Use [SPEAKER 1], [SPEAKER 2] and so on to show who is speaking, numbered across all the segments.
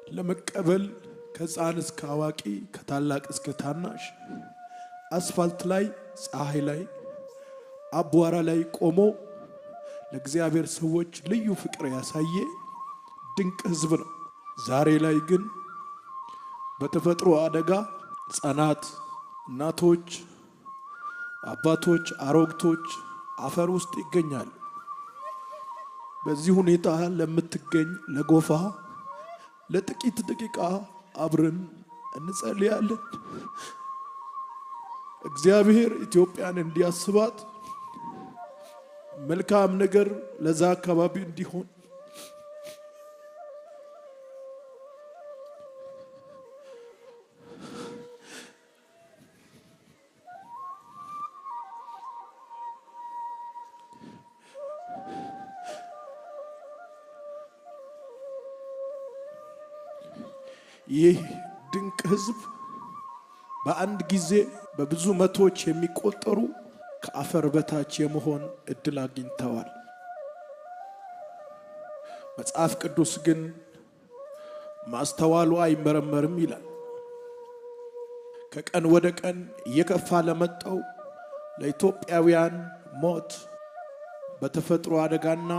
[SPEAKER 1] ለመቀበል ከሕፃን እስከ አዋቂ፣ ከታላቅ እስከ ታናሽ አስፋልት ላይ፣ ፀሐይ ላይ፣ አቧራ ላይ ቆሞ ለእግዚአብሔር ሰዎች ልዩ ፍቅር ያሳየ ድንቅ ሕዝብ ነው። ዛሬ ላይ ግን በተፈጥሮ አደጋ ሕፃናት፣ እናቶች፣ አባቶች፣ አሮግቶች አፈር ውስጥ ይገኛሉ። በዚህ ሁኔታ ለምትገኝ ለጎፋ ለጥቂት ደቂቃ አብረን እንጸልያለን። እግዚአብሔር ኢትዮጵያን እንዲያስባት፣ መልካም ነገር ለዛ አካባቢ እንዲሆን። ይህ ድንቅ ሕዝብ በአንድ ጊዜ በብዙ መቶዎች የሚቆጠሩ ከአፈር በታች የመሆን እድል አግኝተዋል። መጽሐፍ ቅዱስ ግን ማስተዋሉ አይመረመርም ይላል። ከቀን ወደ ቀን እየከፋ ለመጣው ለኢትዮጵያውያን ሞት፣ በተፈጥሮ አደጋና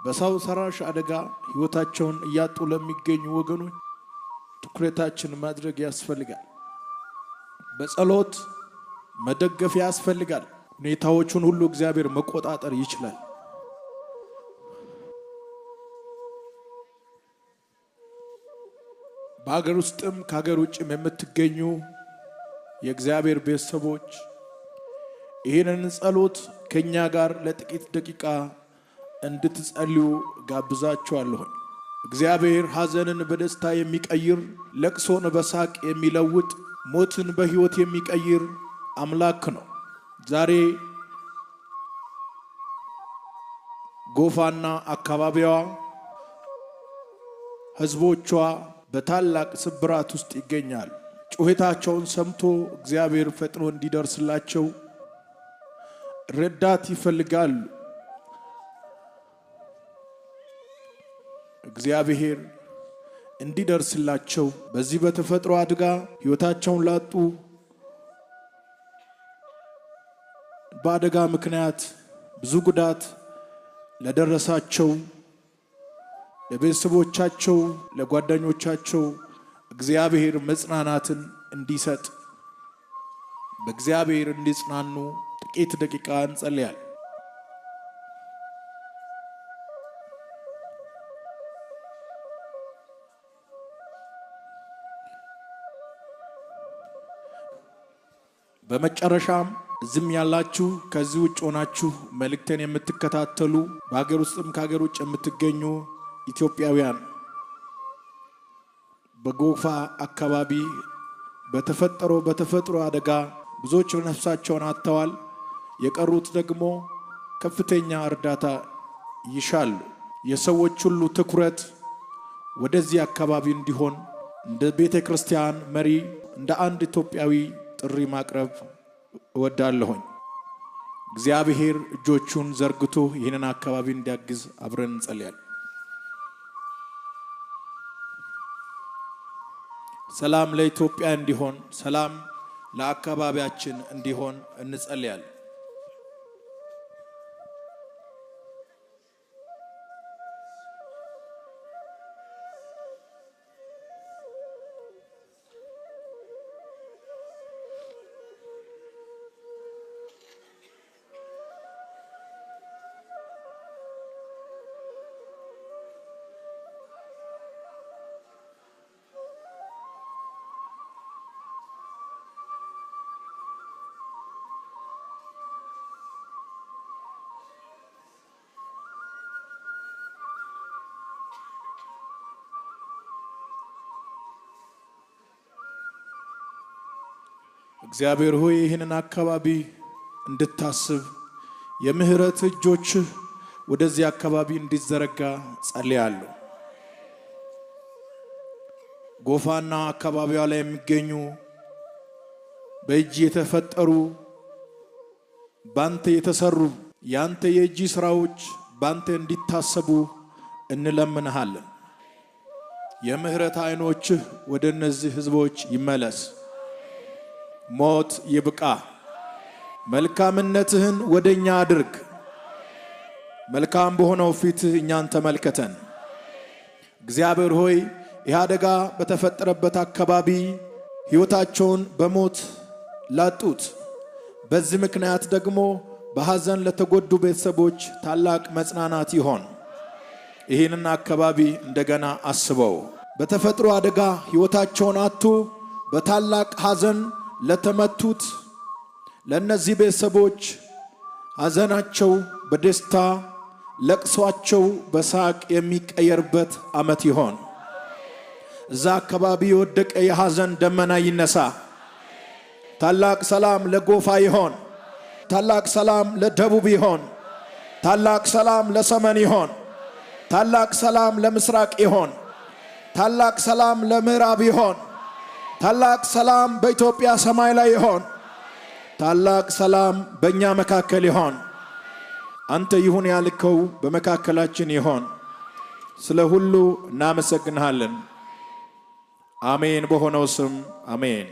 [SPEAKER 1] በሰው ሰራሽ አደጋ ሕይወታቸውን እያጡ ለሚገኙ ወገኖች ትኩረታችን ማድረግ ያስፈልጋል። በጸሎት መደገፍ ያስፈልጋል። ሁኔታዎቹን ሁሉ እግዚአብሔር መቆጣጠር ይችላል። በሀገር ውስጥም ከሀገር ውጭም የምትገኙ የእግዚአብሔር ቤተሰቦች ይህንን ጸሎት ከእኛ ጋር ለጥቂት ደቂቃ እንድትጸልዩ ጋብዛችኋለሁኝ። እግዚአብሔር ሐዘንን በደስታ የሚቀይር፣ ለቅሶን በሳቅ የሚለውጥ፣ ሞትን በሕይወት የሚቀይር አምላክ ነው። ዛሬ ጎፋና አካባቢዋ ሕዝቦቿ በታላቅ ስብራት ውስጥ ይገኛል። ጩኸታቸውን ሰምቶ እግዚአብሔር ፈጥኖ እንዲደርስላቸው ረዳት ይፈልጋሉ። እግዚአብሔር እንዲደርስላቸው፣ በዚህ በተፈጥሮ አደጋ ሕይወታቸውን ላጡ፣ በአደጋ ምክንያት ብዙ ጉዳት ለደረሳቸው፣ ለቤተሰቦቻቸው፣ ለጓደኞቻቸው እግዚአብሔር መጽናናትን እንዲሰጥ፣ በእግዚአብሔር እንዲጽናኑ ጥቂት ደቂቃ እንጸልያል። በመጨረሻም እዚህም ያላችሁ፣ ከዚህ ውጭ ሆናችሁ መልእክቴን የምትከታተሉ፣ በሀገር ውስጥም ከሀገር ውጭ የምትገኙ ኢትዮጵያውያን፣ በጎፋ አካባቢ በተፈጠረው በተፈጥሮ አደጋ ብዙዎች ነፍሳቸውን አጥተዋል። የቀሩት ደግሞ ከፍተኛ እርዳታ ይሻሉ። የሰዎች ሁሉ ትኩረት ወደዚህ አካባቢ እንዲሆን እንደ ቤተ ክርስቲያን መሪ፣ እንደ አንድ ኢትዮጵያዊ ጥሪ ማቅረብ እወዳለሁኝ። እግዚአብሔር እጆቹን ዘርግቶ ይህንን አካባቢ እንዲያግዝ አብረን እንጸልያለን። ሰላም ለኢትዮጵያ እንዲሆን፣ ሰላም ለአካባቢያችን እንዲሆን እንጸልያለን። እግዚአብሔር ሆይ፣ ይህንን አካባቢ እንድታስብ፣ የምህረት እጆችህ ወደዚህ አካባቢ እንዲዘረጋ ጸልያለሁ። ጎፋና አካባቢዋ ላይ የሚገኙ በእጅ የተፈጠሩ፣ ባንተ የተሰሩ ያንተ የእጅ ስራዎች ባንተ እንዲታሰቡ እንለምንሃለን። የምህረት ዓይኖችህ ወደ እነዚህ ሕዝቦች ይመለስ። ሞት ይብቃ። መልካምነትህን ወደ እኛ አድርግ። መልካም በሆነው ፊትህ እኛን ተመልከተን። እግዚአብሔር ሆይ፣ ይህ አደጋ በተፈጠረበት አካባቢ ሕይወታቸውን በሞት ላጡት፣ በዚህ ምክንያት ደግሞ በሐዘን ለተጎዱ ቤተሰቦች ታላቅ መጽናናት ይሆን። ይህንን አካባቢ እንደገና አስበው። በተፈጥሮ አደጋ ሕይወታቸውን አጥቶ በታላቅ ሐዘን ለተመቱት ለእነዚህ ቤተሰቦች ሐዘናቸው በደስታ፣ ለቅሷቸው በሳቅ የሚቀየርበት ዓመት ይሆን። እዛ አካባቢ የወደቀ የሐዘን ደመና ይነሳ። ታላቅ ሰላም ለጎፋ ይሆን። ታላቅ ሰላም ለደቡብ ይሆን። ታላቅ ሰላም ለሰሜን ይሆን። ታላቅ ሰላም ለምስራቅ ይሆን። ታላቅ ሰላም ለምዕራብ ይሆን። ታላቅ ሰላም በኢትዮጵያ ሰማይ ላይ ይሆን። ታላቅ ሰላም በእኛ መካከል ይሆን። አንተ ይሁን ያልከው በመካከላችን ይሆን። ስለ ሁሉ እናመሰግንሃለን። አሜን። በሆነው ስም አሜን።